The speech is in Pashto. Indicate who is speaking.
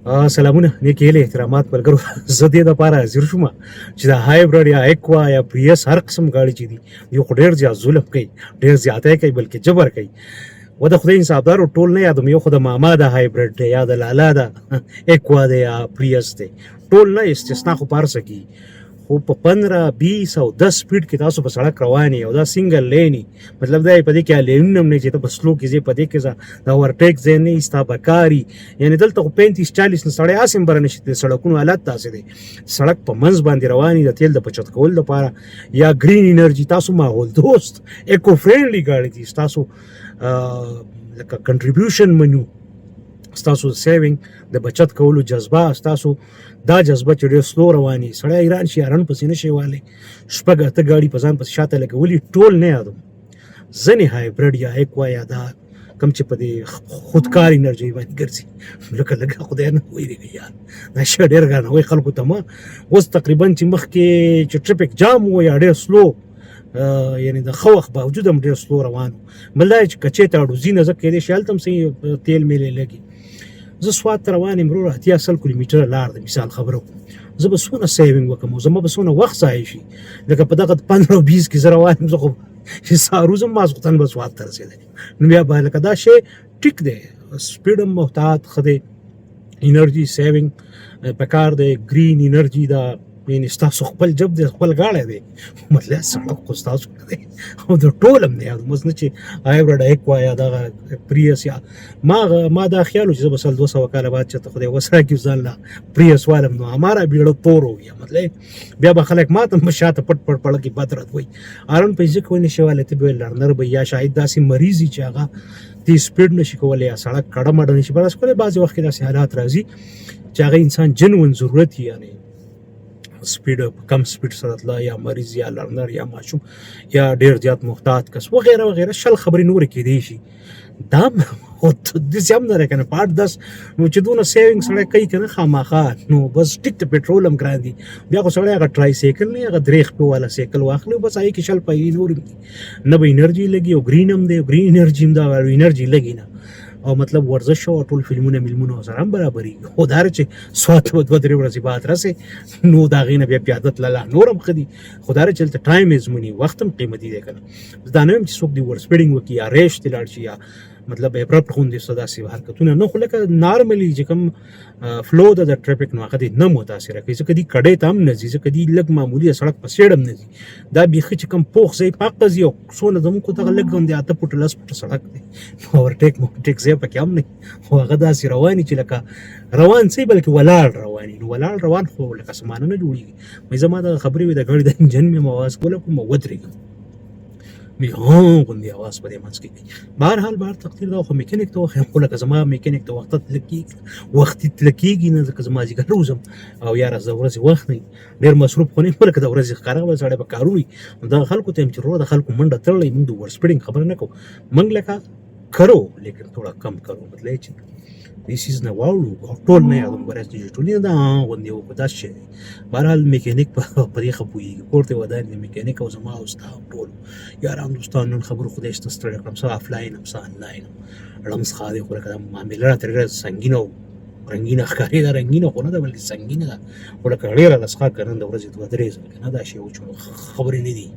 Speaker 1: سلامونه، نیکې هیلې، احترامات ملګرو. زه دې دپاره حاضر شوم چې د هایبرډ یا اکوا یا پریس هر قسم ګاډي چې دي، یو خو ډېر زیات ظلم کوي، ډېر زیاتی کوي، بلکې جبر کوي. و د خدای انصافدارو، ټول نه یادوم. یو خو د ماما د هایبرډ دی یا د لالا د اکوا دی یا پریس دی، ټول نه، استثنا خو په هر څه کېږي. خو په 15، 20 او 10 سپیډ کې تاسو په سړک روان یې او دا سنګل لین، مطلب دا په دې کې لینونه هم نه چې ته په سلو کې ځې، په دې کې ځه، دا اورټیک ځای نه ستا بکاري. یعنی دلته خو 35، 40 نه سړی هسې هم بره نشي. د سړکونو حالت داسې دی، سړک په منځ باندې روان د تیل د بچت کولو لپاره یا ګرین انرژي، تاسو ماحول دوست eco friendly ګاډي دي، ستاسو لکه کنټریبیوشن منو، ستاسو saving د بچت کولو جذبه، ستاسو دا جذبه چې ډېر slow رواني، سړی حیران شي، هارن پسې نه شي والی، شپږ اته ګاډي په ځان پسې شاته لګولي. ټول نه یادوم، ځینې hybrid یا اکوا یا دا کم چې په دې خودکار انرژي باندې ګرځي، لکه لږه خدای نه ویریږي یار، دا شی ډېر ګران وای خلکو ته. ما اوس تقریبا چې مخکې چې traffic jam و یا ډېر slow، یعنی د ښه وخت باوجود هم ډېر slow روان و، بل دا چې کچې ته اړو ځي نه، ځکه کېدای شي هلته هم صحیح تیل میلې لګي. زه سوات ته روان یم وروره، 80 100 کیلومتره لار ده. مثال خبره کوم، زه به څونه saving وکړم او زما به څونه وخت ضایع شي؟ لکه په دغه 15 او 20 کې زه روان یم، زه خو چې سهار وځم، ماسخوتن به سوات ته رسېدلی. نو بیا به لکه دا شی ټیک دی، speed هم محتاط ښه دی، انرژي saving پکار دی، green انرژي دا، یعنی ستاسو خپل جب دی، خپل ګاډی دی، مطلب سړک خو ستاسو نه دی او د ټول هم نه یادوم اوس نه چې hybrid اکوا یا دغه پریس یا ما دا خیال و چې زه به سل 200 کاله بعد چې ته خدای وس راکړي ځان له پریس والم، نو همارا بیړه تور ہو گیا. مطلب بیا به خلک ما ته شاته پټ پټ پړه کې بد رد وایي، هارن په ځکه ونه شي والی، ته به learner به یا شاید داسې مریض چې هغه تیز speed نشي کولی یا سړک کړه مړه نشي برداشت کولی. بعضې وخت کې داسې حالات راځي چې هغه انسان genuine ضرورت یې، یعنی speed په کم speed سره تله، یا مریض یا learner یا ماشوم یا ډیر زیات محتاط کس وغیره وغیره، شل خبرې نورې کېدای شي. دا خو داسې هم نه دی که نه، په 8 10 نو چې دونه saving سړی کوي که نه خامخا، نو بس ټیک ته پټرول هم ګران دي. بیا خو سړی هغه ټرای سایکل نه، هغه درې خپې والا سایکل واخلي، بس هغې کې شل پایې نورې هم دي، نه به انرژي لګي او green هم دی، green انرژي هم ده، انرژي لګي نه، او مطلب ورزش او ټول فلمونه ملمونه سره هم برابرېږي. خو دا چې سوات ته به دوه درې ورځې بعد رسې، نو د هغې نه بیا پیاده تلله نور هم ښه دي. خو دا چې هلته time is money، وخت هم قیمتي دی که نه. زه دا نه وایم چې څوک دې over speeding وکړي یا rash دې لاړ شي یا مطلب abrupt غوندې څه داسې حرکتونه نه، خو لکه normally چې کوم flow ده د traffic، نو هغه دې نه متاثره کوي، ځکه دي کډې ته هم نه ځي، ځکه دي لږ معمولي سړک په سیړ هم نه ځي. دا بیخي چې کوم پوخ ځای پاک ته ځي او څونه زموږ خو دغه لږ غوندې 8 فوټه 10 فوټه سړک دی، overtake موټیک ځای پکې هم نه، خو هغه داسې رواني چې لکه روان څه، بلکې ولاړ رواني. نو ولاړ روان خو لکه سمانه نه جوړېږي. مې زما دغه خبرې وې، د ګاډي د انجن مې اواز کوله کوم ودرېږم، مې هون غوندې اواز په دې منځ کې کوي. بهرحال بهر تقدیر دا خو میکانیک ته وښیم، خو لکه زما میکانیک ته وخت تلل کېږي، وختي تلل کېږي نه، ځکه زما ځیګر وځم او یاره زه ورځې وخت نه ډېر مصروف خو نه یم، لکه د ورځې ښکاره به سړی به کارونه وي. دغه خلکو ته یم چې وروره د خلکو منډه تړلی، موږ د over speeding خبره نه کوو، موږ لکه کرو لیکن تھوڑا کم کرو، مطلب چې دې څیز نه واوړو او ټول نه یادوم ګوره چې ټول نه دا غوندې وکړو داسې شی دی. بهرحال میکانیک په دې ښه پوهېږي، کور ته ودان دی میکانیک او زما او ستا او ټولو یاران دوستان. نن خبرو خدای شته ستړی کړم، څه افلاین هم څه انلاین هم ړم څخه دی، خو لکه دا معامله راته ډېره سنګینه او رنګینه ښکارېده، رنګینه خو نه ده بلکې سنګینه ده، خو لکه ډېره له څښاک که نن د ورځې دوه درې ځله که نه دا شی وچو خبرې نه دي.